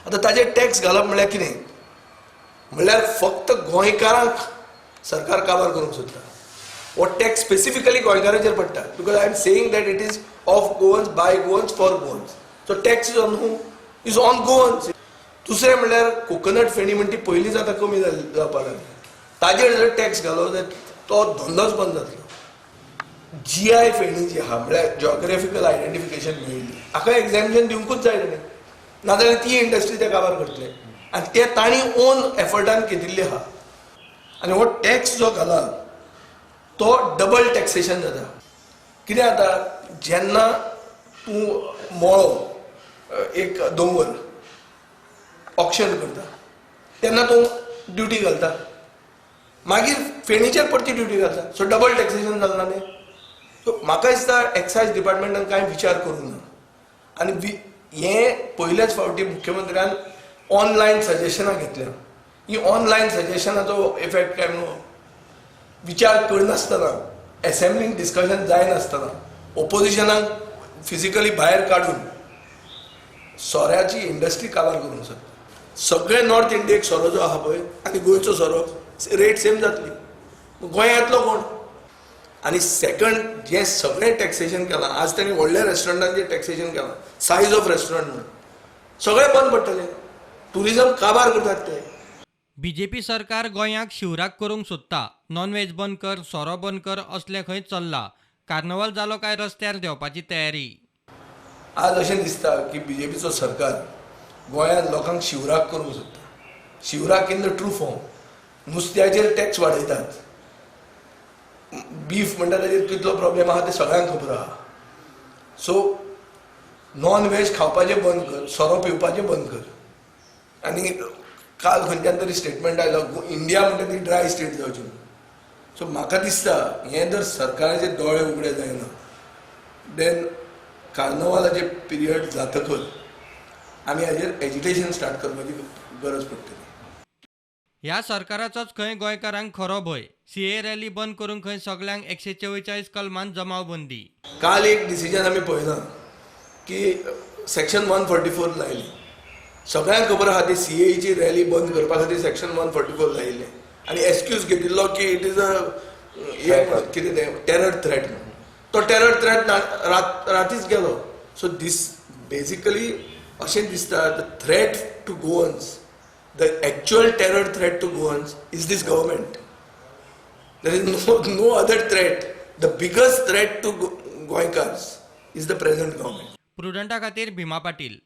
आतां ताजेर टॅक्स घालप म्हणल्यार कितें? म्हणल्यार फक्त गोंयकारांक सरकार काबार करूंक सोदता. हो टॅक्स स्पेसिफिकली गोंयकारांचेर पडटा, because I am saying that it is of Goans, by Goans, for Goans. So tax is on who? Is on Goans. दुसरें म्हणल्यार कोकोनट फेणी म्हणटी पयलींच आतां कमी जावपाक लागली. ताजेर जर टॅक्स घालो जाल्यार तो धंदोच बंद जातलो. जीआय फेणी जी आहा, म्हळ्यार जॉग्राफिकल आयडेंटिफिकेशन मेळिल्ली, हाका एग्जामिनेशन दिवंकूच जाय ताणें, नाजाल्यार ती इंडस्ट्री ते काबार करतले. आनी ते तांणी ओन एफर्टान घेतिल्ली आहा. आनी हो टॅक्स जो घाला तो डबल टॅक्सेशन जाता. कितें जाता, जेन्ना तूं मळो, एक दोंगर ऑक्शन करता तेन्ना तूं ड्युटी घालता, मागीर फेणीचेर परती ड्युटी घालता. सो डबल टॅक्सेशन जालें ना तें? सो म्हाका दिसता एक्सायज डिपार्टमेंटान कांय विचार करूंक ना. आनी हें पयल्याच फावटी मुख्यमंत्र्यान ऑनलायन सजेशनां घेतल्या. ही ऑनलायन सजेशनाचो इफेक्ट काय म्हणून विचार करनासतना, एसेंब्लीन डिस्कशन जायनासतना, ओपोजिशनाक फिजिकली भायर काडून सोऱ्याची इंडस्ट्री काबार करूंक शकता. सगळे नॉर्थ इंडियेक सोरो जो आहा पळय आनी गोंयचो सोरो रेट सेम जातली, गोंयांतलो कोण? आनी सेकंड, जें सगळें टॅक्सेशन केलां आज तांणी, व्हडल्या रेस्टॉरंटांचें टॅक्सेशन केलां, सायज ऑफ रेस्टॉरंट म्हणून, सगळें बंद पडटलें. ट्युरिजम काबार करतात ते. बीजेपी सरकार गोंयाक शिवराक करूंक सोदता. नॉनव्हेज बंद कर, सोरो बंद कर असलें खंय चल्लां. कार्नवल जालो काय रस्त्यार देंवपाची तयारी. आज अशें दिसता की बीजेपीचो सरकार गोंयांत लोकांक शिवराक करूंक सोदता. शिवराक इन the true form. नुस्त्याचेर टॅक्स वाडयतात. बीफ म्हणटा ताजेर कितलो प्रॉब्लेम आहा ते सगळ्यांक खबर आहा. सो नॉन व्हेज खावपाचें बंद कर, सोरो पिवपाचें बंद कर. आनी काल खंयच्यान तरी स्टेटमेंट आयलो, इंडिया म्हणटा ती ड्राय स्टेट जावची म्हणून. सो म्हाका दिसता हें जर सरकाराचे दोळे उगडे जायना, देन कार्नवालाचे पिरियड जातकच आमी हाजेर एजिटेशन स्टार्ट करपाची गरज पडटली. ह्या सरकाराचोच खंय गोंयकारांक खरो भंय. सीएए रॅली बंद करूंक खंय सगल्यांक 144 कलमान जमावबंदी. काल एक डिसिजन आमी पळयलां की सेक्शन 144 लायली. सगळ्यांक खबर आहा, ती सीएएची रॅली बंद करपा खातीर सेक्शन 144 लायिल्लें आनी एक्सक्यूज घेतिल्लो की it is a कितें तें, टेरर थ्रेट म्हणून. तो टेरर थ्रेट रातीच गेलो. सो दीस बेजिकली अशें दिसता, the threat to Goans, the actual terror threat to Goans is this government. There is no other threat. The biggest threat to Goenkars is the present government. प्रुडंटा खातीर भीमा पाटील.